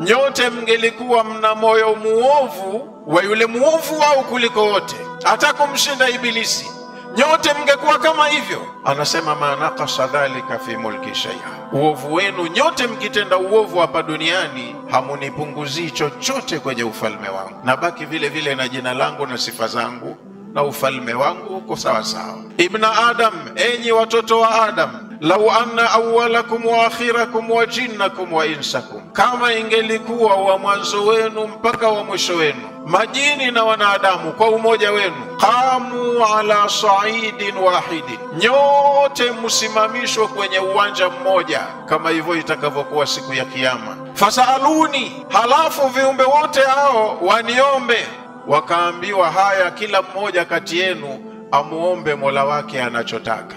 Nyote mngelikuwa mna moyo muovu wa yule muovu wao kuliko wote, hata kumshinda Ibilisi, nyote mngekuwa kama hivyo. Anasema ma naqasa dhalika fi mulki shay'a, uovu wenu nyote mkitenda uovu hapa duniani hamunipunguzii chochote kwenye ufalme wangu, nabaki vile vile na jina langu na sifa zangu na ufalme wangu uko sawa sawa. Ibna Adam, enyi watoto wa Adam, lau anna awwalakum wa akhirakum wa jinnakum wa insakum, kama ingelikuwa wa mwanzo wenu mpaka wa mwisho wenu, majini na wanadamu kwa umoja wenu, qamu ala sa'idin wahidin, nyote msimamishwe kwenye uwanja mmoja, kama hivyo itakavyokuwa siku ya Kiyama. Fasaluni, halafu viumbe wote hao waniombe. Wakaambiwa haya, kila mmoja kati yenu amuombe Mola wake anachotaka.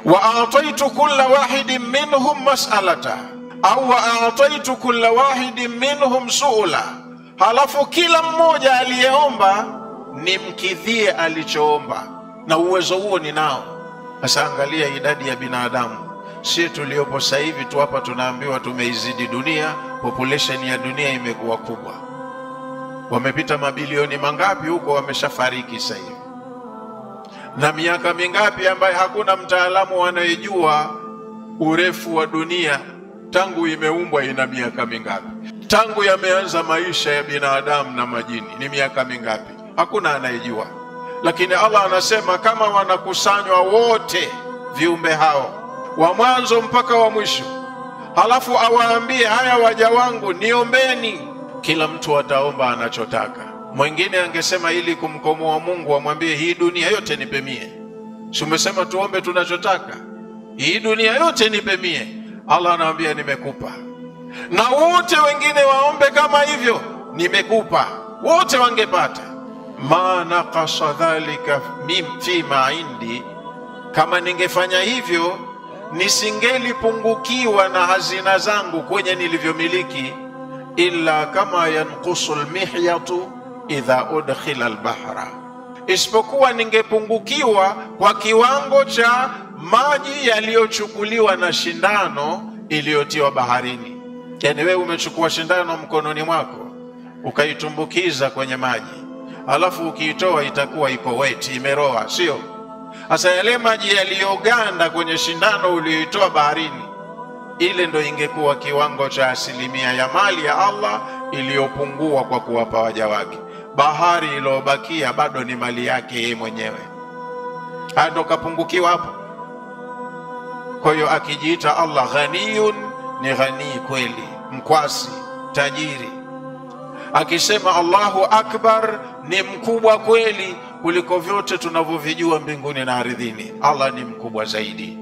Wa a'taitu kulla wahidin minhum mas'alata, au wa a'taitu kulla wahidin minhum su'la, halafu kila mmoja aliyeomba nimkidhie alichoomba, na uwezo huo ninao. Sasa angalia idadi ya binadamu, si tuliopo sasa hivi tu hapa tunaambiwa tumeizidi dunia, population ya dunia imekuwa kubwa. Wamepita mabilioni mangapi huko wameshafariki sasa hivi, na miaka mingapi ambaye hakuna mtaalamu anayejua urefu wa dunia tangu imeumbwa ina miaka mingapi, tangu yameanza maisha ya binadamu na majini ni miaka mingapi, hakuna anayejua. Lakini Allah anasema kama wanakusanywa wote viumbe hao wa mwanzo mpaka wa mwisho, halafu awaambie haya waja wangu niombeni, kila mtu ataomba anachotaka. Mwingine angesema ili kumkomoa Mungu amwambie hii dunia yote nipe mie, si umesema tuombe tunachotaka, hii dunia yote nipe mie. Allah anawaambia nimekupa. Na wote wengine waombe kama hivyo, nimekupa, wote wangepata. Ma naqasa dhalika fi ma indi, kama ningefanya hivyo nisingelipungukiwa na hazina zangu kwenye nilivyomiliki, illa kama yanqusu almihyatu idha udkhila albahra, isipokuwa ningepungukiwa kwa kiwango cha maji yaliyochukuliwa na shindano iliyotiwa baharini. Yani wewe umechukua shindano mkononi mwako ukaitumbukiza kwenye maji, alafu ukiitoa itakuwa iko wet, imeroa, sio? Sasa yale maji yaliyoganda kwenye shindano uliyoitoa baharini, ile ndo ingekuwa kiwango cha asilimia ya mali ya Allah iliyopungua kwa kuwapa waja wake. Bahari iliyobakia bado ni mali yake yeye mwenyewe, ndo kapungukiwa hapo. Kwa hiyo akijiita Allah ghaniyun, ni ghani kweli, mkwasi, tajiri. Akisema Allahu Akbar, ni mkubwa kweli kuliko vyote tunavyovijua mbinguni na ardhini. Allah ni mkubwa zaidi.